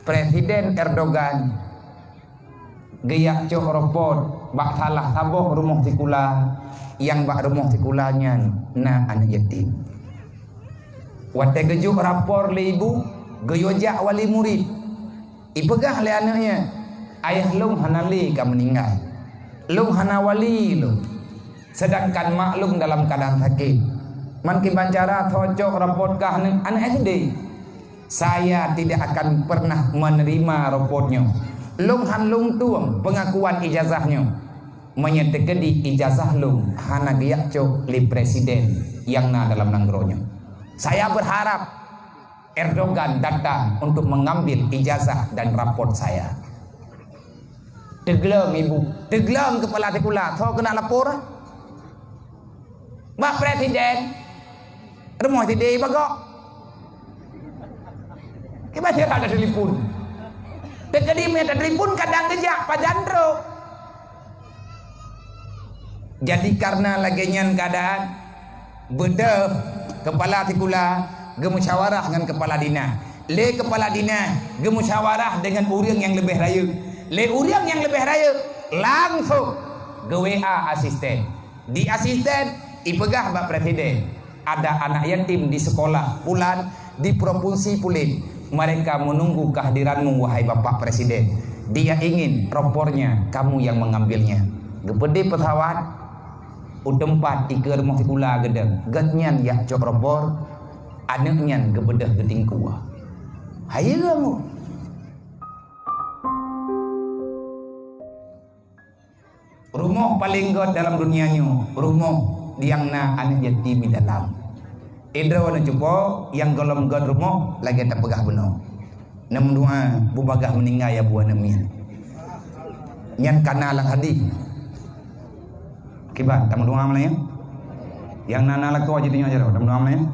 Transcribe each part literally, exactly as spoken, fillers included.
Presiden Erdogan geujak cok ropot bak salah saboh rumoh sikula, nyang bak rumoh sikula nyan na aneuk yatim. Watée geujok rapor lé ibu, geuyue jak wali murit. Ipeugah lé aneuk nyan, "Ayah lôn hana lé ka meuninggai. Lôn hana wali lôn. Seudangkan mak lôn dalam keuadaan sakét. Man kiban cara soe cok rapot kah aneuk, aneuk S D?" "Saya tidak akan pernah menerima rapot nyoe. Lôn han lôn tueng peungakuan ijazah nyoe, meunyoe teukeudi ijazah lôn hana geujak cok lé presiden nyang na dalam nanggroe nyoe. Saya berharap Erdogan datang untuk mengambil ijazah dan rapot saya." Teugleng ibu, teugleng keupala sikula, soe keuneuk lapor? Bak presiden, rumoh sideh bagok. Kiban cara tatelepon? Teukeudi meunyo tatelepon kadang geujak pajan trok. Jadi, karena lagée nyan keuadaan, beudôh keupala sikula geumusyawarah ngon keupala dinas. Lé keupala dinas geumusyawarah deungon ureuëng nyang leubeh rayeuk. Lé ureuëng nyang leubeh rayeuk langsong geu-W A asisten. Di asisten ipeugah bak presiden, "Ada anak yatim di sekolah pulan di provinsi pulan. Mereka menunggu kehadiranmu, wahai Bapak Presiden. Dia ingin rapornya, kamu yang mengambilnya." Geupeudeh pesawat u teumpat ikeue rumoh sikula geudong. Gobnyan jak cok rapor, aneuk nyan geubeudôh geutingkue. Hayeue mu. Rumoh paleng gét dalam dunia nyoe, rumoh nyang na aneuk yatim di dalam. Idroe neucupo nyang gohlom gét rumoh lagée tapeugah bunoe. Neumeudoa bubagaih meuninggai ya buah neumien. Nyan kana lam hadis. Kiban, tameudoa malam nyoe? Nyang na, na lakoe jitunyok jaroe, tameudoa malam nyoe?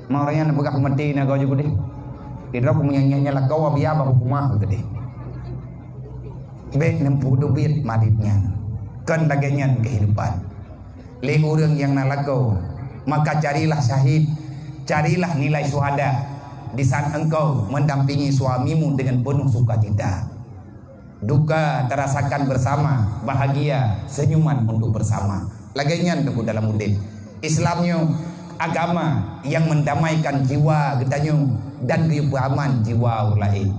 Ma ureuëng nyan peugah peumaté na goe jukudeh. Idroe ku meunyan nyan lakoe biya bah hukumah keudeh. Bék neumpeudubit marit nyan. Kon lagée nyan keuhidupan. Lé ureuëng nyang na lakoe, maka carilah syahid, carilah nilai syuhada, di saat engkau mendampingi suamimu dengan penuh sukacita. Duka tarasakan bersama, bahagia senyuman untuk bersama. Lagée nyan teungku dalam udeb. Islam nyoe agama nyang meudamaikan jiwa geutanyoe dan geupeuaman jiwa ureuëng laén.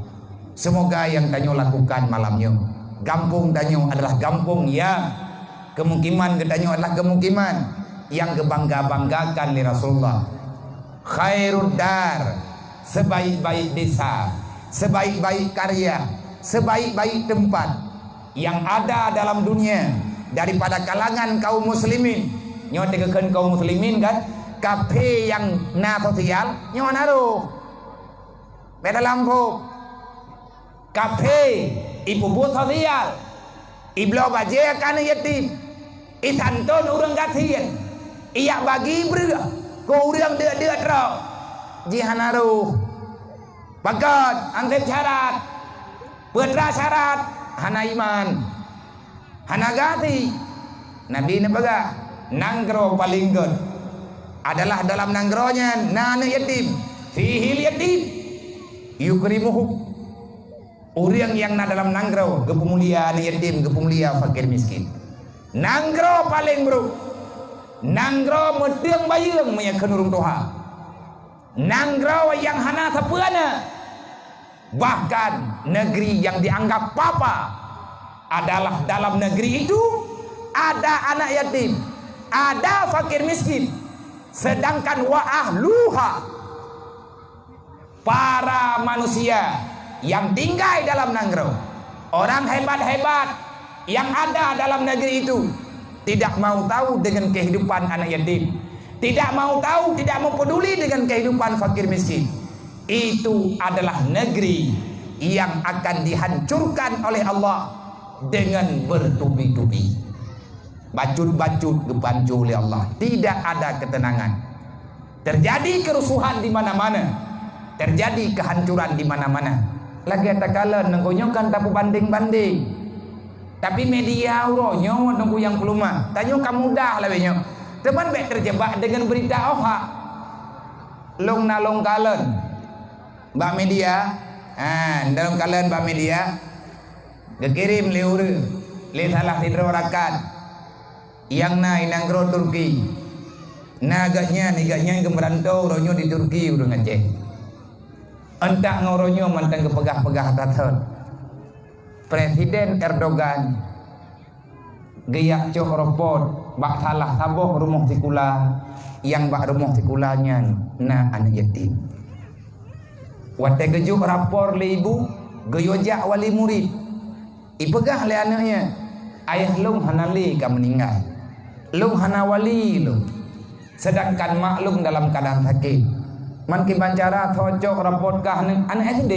Seumoga nyang tanyoe lakukan malam nyoe, gampông tanyoe adalah gampông nyang, keumukiman geutanyoe adalah keumukiman nyang geubangga-banggakan lé Rasulullah. Khairud dar, sebaik-baik desa, sebaik-baik karya, sebaik-baik tempat yang ada dalam dunia daripada kalangan kaum muslimin. Nyoe teukheun kaum muslimin kan, kaphé nyang na sosial, nyoe na roh. Bék dalam phôb. Kaphé, ipeubuet sosial, ibloe bajée keu aneuk yatim, isanton ureuëng gasien, ijak bagi breueh keu ureuëng deuk-deuk droe, jih hana roh. Pakon, anseb syarat, peue teuma syarat, hana iman. Hana gati. Nabi neupeugah, nanggroe paleng gét adalah dalam nanggroe nyan na aneuk yatim. Fihil yatim yukrimuhu. Ureuëng nyang na dalam nanggroe geupeumulia aneuk yatim, geupeumulia fakir miskin. Nanggroe paleng brok. Nanggroe meuteueng bayeueng meunyo kheun ureuëng tuha. Nanggroe nyang hana sapeue na. Bahkan negeri yang dianggap papa adalah dalam negeri itu ada anak yatim, ada fakir miskin, sedangkan wa ahluha, para manusia yang tinggai dalam nanggroe, orang hebat-hebat yang ada dalam negeri itu, tidak mau tahu dengan kehidupan anak yatim, tidak mau tahu, tidak mau peduli dengan kehidupan fakir miskin. Itu adalah negeri yang akan dihancurkan oleh Allah dengan bertubi-tubi. Bacut-bacut geupanco lé Allah. Tidak ada ketenangan. Terjadi kerusuhan di mana-mana. Terjadi kehancuran di mana-mana. Lagée takalon nanggroe nyoe kan tapeubandeng-bandeng. Tapi media uroe nyoe nunggu nyang peuleumah. Tanyoe ka mudah lawét nyoe. Teuma bék terjebak dengan berita ohak. Lôn na lôn kalon bak media, Ha, dalam kalon bak media, geukirém lé ureuëng, lé salah sidroe rakan nyang na i nanggroe Turki. Na gobnyan, gobnyan geumeurantô uroe nyoe di Turki, ureuëng Aceh. Euntak ngon uroe nyoe mantong geupeugah-peugah that-that. Presiden Erdogan geujak cok rapot bak salah saboh rumoh sikula, nyang bak rumoh sikula nyan na aneuëk yatim. Watée geujok rapor lé ibu, geuyue jak wali murit. Ipeugah lé aneuëk nyan, "Ayah lôn hana lé ka meuninggai. Lôn hana wali lôn. Seudangkan mak lôn dalam keuadaan sakét. Man kiban cara soe cok rapot kah aneuëk, aneuëk S D?"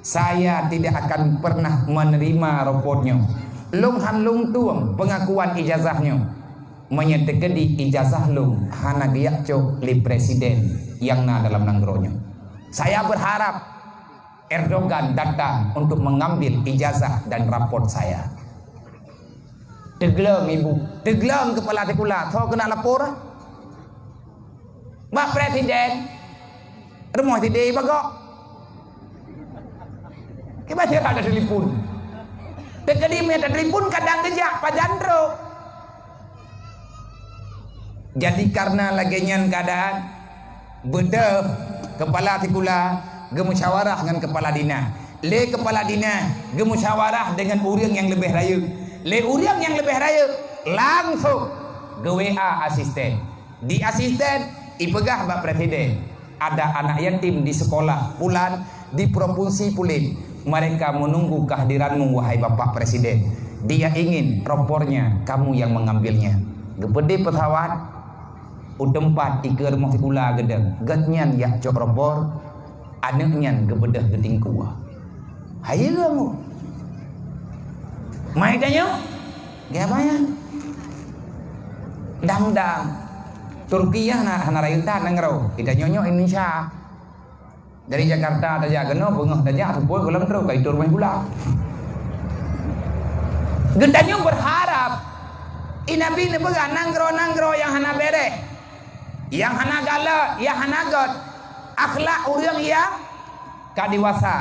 "Saya tidak akan pernah menerima rapot nyoe. Lôn han lôn tueng peungakuan ijazah nyoe. Meunyoe teukeudi ijazah lôn hana geujak cok lé presiden nyang na dalam nanggroe nyoe. Saya berharap Erdogan datang untuk mengambil ijazah dan rapot saya." Teugleng ibu, teugleng keupala sikula, soe keuneuk lapor? Bak presiden, rumoh sideh bagok. Kiban cara tatelepon. Teukeudi meunyo tatelepon kadang geujak pajan trok. Jadi, karena lagée nyan keuadaan, beudôh keupala sikula geumusyawarah ngon keupala dinas. Lé keupala dinas geumusyawarah deungon ureuëng nyang leubeh rayeuk. Lé ureuëng nyang leubeh rayeuk langsong geu-W A asisten. Di asisten ipeugah bak presiden, "Ada anak yatim di sekolah pulan di provinsi pulan. Mereka menunggu kehadiranmu, wahai Bapak Presiden. Dia ingin rapornya, kamu yang mengambilnya." Geupeudeh pesawat u teumpat ikeue rumoh sikula geudong. Gobnyan jak cok rapor, aneuëk nyan geubeudôh geutingkue. Hayeue mu. Mai tanyoe, geubayang. Dang-dang. Turki hana, hana rayeuk that nanggroe. Kita nyoe-nyoe Indonesia. Dari Jakarta tajak keunoe, beungoh tajak, seupôt gohlom trok, ka itu rumoh sikula. Geutanyoe berharap, i Nabi neupeugah nanggroe-nanggroe nyang hana bereh, nyang hana galak, nyang hana gét, akhlak ureuëng nyang ka dewasa.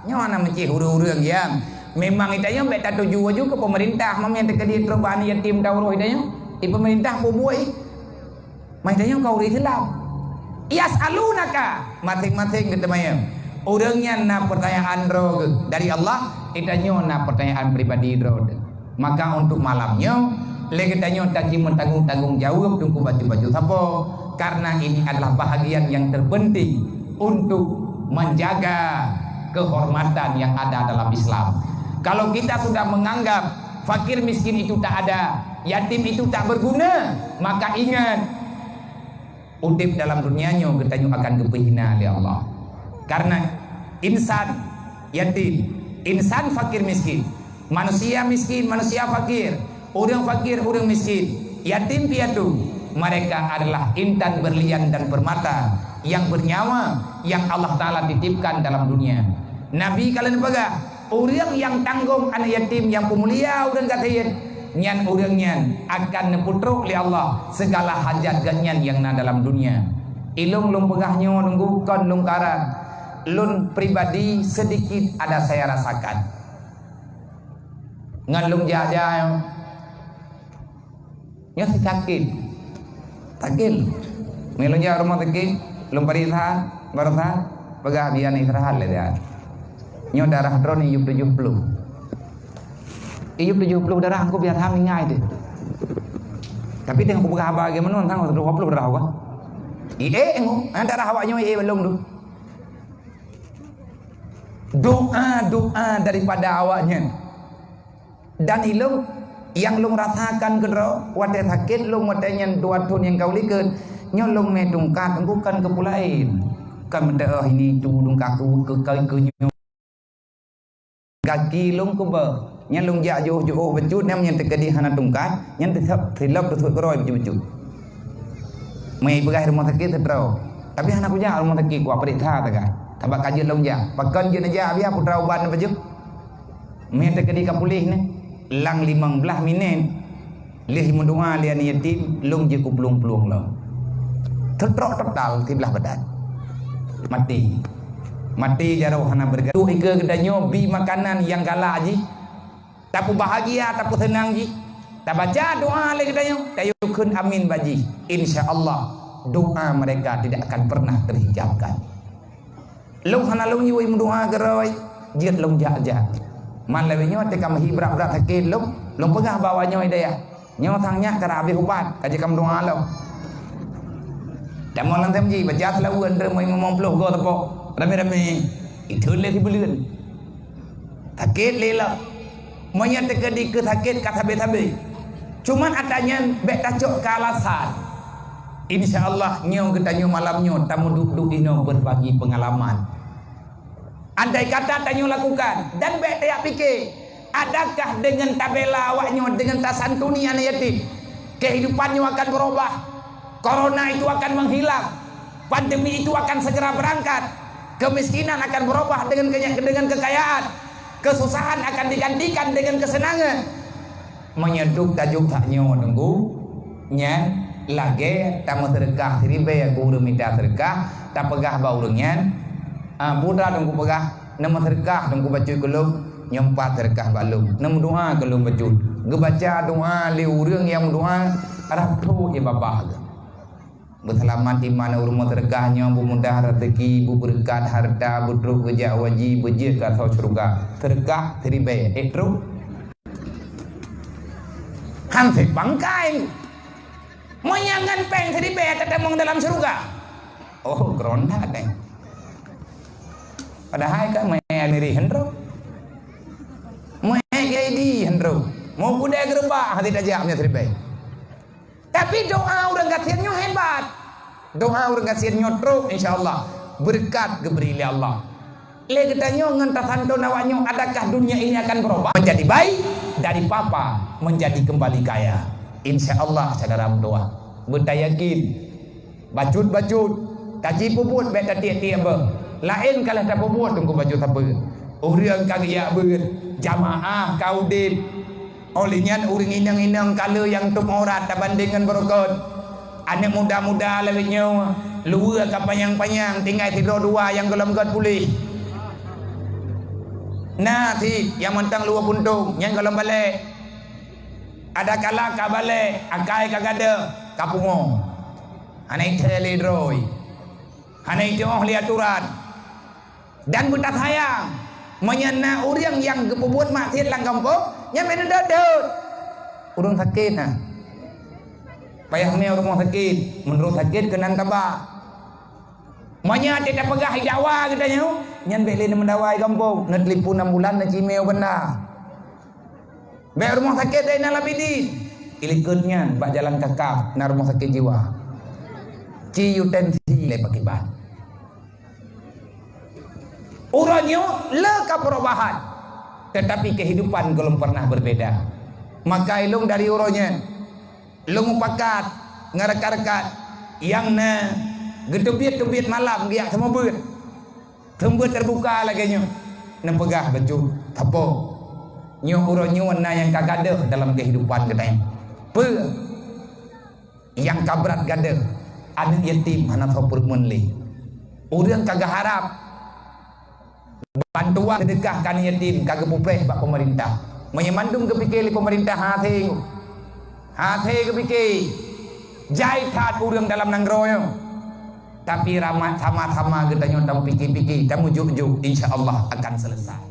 Nyoe na meucih ureuëng-ureuëng nyang memang geutanyoe bék tatuju laju keu pemerintah, meunyo teukeudi trok bak aneuk yatim tauroh geutanyoe. Di pemerintah peubuet. Meunan tanyoe ka ureuëng Islam. Yas'alunaka, maséng-maséng geuteumanyong. Ureuëng nyan na peurtanyaan droe geuh dari Allah, geutanyoe na peurtanyaan pribadi droe teuh. Maka untuk malam nyoe, lé geutanyoe taji meutanggong-tanggong jaweueb teungku bacut-bacut sapo, karena ini adalah bahagian yang terpenting untuk menjaga kehormatan yang ada dalam Islam. Kalau kita sudah menganggap fakir miskin itu tak ada, yatim itu tak berguna, maka ingat, udeb dalam dunia nyoe geutanyoe akan geupeuhina lé Allah. Karena insan yatim, insan fakir miskin, manusia miskin, manusia fakir, ureuëng fakir, ureuëng miskin, yatim piatu, mereka adalah intan berlian dan permata yang bernyawa yang Allah Taala titipkan dalam dunia. Nabi ka lheueh neupeugah, ureuëng nyang tanggong aneuk yatim nyang peumulia ureuëng gasien, nyan ureuëng nyan akan neupeutrok lé Allah segala hajat geuhnyan nyang na dalam dunia. Ilong lôn peugah nyoe nunggu kon lôn karang, lôn pribadi sedikit ada saya rasakan. Ngon lôn jak-jak nyoe si sakét. Sakét. Meunyo lôn jak rumoh sakét, lôn peuriksa, baroesa peugah bian istirahat lé dia. Nyoe darah droeneuh iyup tujoh ploh. Iyup tujoh ploh darah, engko biasa meuninggai teuh. Tapi teuh kupeugah haba lagée meunan sang dua puluh darah gua. Ié engko, darah awak nyoe ié lôn tu. Doa-doa daripada awak nyan. Dan ilong nyang lôn rasakan keudroe watée sakét lôn watée nyan dua thon nyang ka u likot, nyoe lôn mé tungkat bukan keu peue laén. Kan meuteumé ini tu tungkat keu, keu, keu, keu nyoe. Gaki lôn keubah, nyan lôn jak jiôh-jiôh bacut nyan, nyan teukeudi hana tungkat, nyan teusab silop teusut keudroe bacut-bacut. Meupeugah rumoh sakét sidroe, tapi hana kujak rumoh sakét, kupeuriksa sagai. Sabab ka jeuet lôn jak. Pakon jeuet neujak, biar putra ubat neupeujeuet. Meuteuk keudeh ka puléh nyan, lam limong blaih minét, lheueh meudoa lé aneuk yatim, lôn jikuplueng-plueng lom. Teutrok total siblaih badan. Maté. Maté jaroe hana beureukat. Duek ikeue geutanyoe bi makanan nyang galak jih. Tapeubahagia, tapeuseunang jih. Tabaca doa lé geutanyoe, tayue kheun amin bak jih. Insya Allah, doa mereka tidak akan pernah terhijabkan. Lôn hana lôn yue meudoa keudroe, jeuet lôn jak-jak. Man lawét nyoe teuka meuhi brat-brat sakét lôn, lôn peugah bak awak nyoe dayah. Nyoe sang nyak ka habéh ubat, ka jeuet ka meudoa lom. Tamong lam T M J, baca seulaweuet, limong ploh goe teupeue. Ramé-ramé. Itu lé sibuleuen. Sakét lé lom. Meunyoe teukeudi keu sakét ka sabe-sabe. Cuman ata nyan bék tacok keu alasan. Insya Allah, nyoe geutanyoe malam nyoe tameuduek-duek inoe berbagi pengalaman. Andai kata tanyoe lakukan dan bék tajak pike, adakah dengan tabela awak nyoe, dengan tasantuni aneuk yatim, kehidupan nyoe akan berubah? Corona itu akan menghilang, pandemi itu akan segera berangkat, kemiskinan akan berubah dengan kenya-, dengan kekayaan, kesusahan akan digantikan dengan kesenangan. Meunyoe duek tajok that nyoe Teungku, nyan lagée tameuseudeukah siribée keu ureuëng mita seudeukah, tapeugah bak ureuëng nyan, "Ah, peue Teungku peugah, neumeuseudeukah Teungku bacut keu lôn, nyoe pat seudeukah bak lôn, neumeudoa keu lôn bacut." Geubaca doa lé ureuëng nyang meudoa, rab trok ie babah geuh. Beuseulamat iman ureuëng meuseudeukah nyoe, beumudah raseuki, beubeureukat hareuta, beutrok geujak u haji, beujeuet keu asoe syeuruga. Seudeukah siribée, ék trok? Han sép bangkai. Meunyoe ngon péng siribée tatamong dalam syeuruga. Oh, keuron that, eh. Padahai ka meu'en Amiri hindro. Meu'en K I D hindro. Mau kudai geureubak hati tajak meunyoe siribée. Tapi doa ureuëng gasien nyoe hebat. Doa ureuëng gasien nyoe trok, insya Allah, beureukat geubri lé Allah. Lé geutanyoe ngon tasantun awak nyoe, adakah dunia ini akan berubah menjadi baik, dari papa menjadi kembali kaya? Insya Allah, syedara meutuah. Beutayakin, bacut-bacut, taji peubuet bék tatiek-tiek beuh. Laén ka lheueh tapeubuet Teungku bacut sapeue. Ureuëng ka geujak beuet, jamaah ka udeb. Óh lheueh nyan ureuëng inong-inong ka le nyang tôb aurat tabandéng ngon beureukat. Aneuëk muda-muda lawét nyoe, luweue ka panyang-panyang, tinggai sidroe dua nyang gohlom gét puléh. Na cit nyang mantong luweue puntông, nyan gohlom balek. Adakala ka balek, akai ka gadôh, ka pungo. Hana ithée lé droe. Hana ituoh lé aturan. Dan beutasayang, meunyoe na ureuëng nyang geupeubuet maksiet lam gampông, nyan bék neudot-dot. Ureuëng sakét na. Payah mé u rumoh sakét, meunurot sakét keunan taba. Meunyoe até tapeugah idakwa geutanyoe, nyan bék lé neumeudawa i gampông, neutelepon ambulan, neucimé u banda. Bék rumoh sakét Zainal Abidin. Ilikot nyan bak jalan kakab na rumoh sakét jiwa. Ci yutensi lé pakiban. Uroe nyoe le ka perubahan, tetapi kehidupan belum pernah berbeda. Maka ilong dari uroe nyan, lôn mupakat ngon rakan-rakan nyang na geuteubiet-teubiet malam geujak seumeubeuet. Seumeubeuet teubuka lagée nyoe, neupeugah bacut, "Sapo? Nyoe uroe nyoe na nyang ka gadôh dalam kehidupan geutanyoe." Peue? Nyang ka brat gadôh, aneuëk yatim hana soe peurumeuen lé. Ureuëng ka geuharab bantuan seudeukah keu aneuëk yatim ka geupeupreh bak peumeurintah. Meunyoe mandum geupike lé peumeurintah, hase, hase geupike. Jai that ureuëng dalam nanggroe nyoe. Tapi rahmat sama-sama geutanyoe tameupiké-piké, tameujuk-juk, insya Allah akan selesai.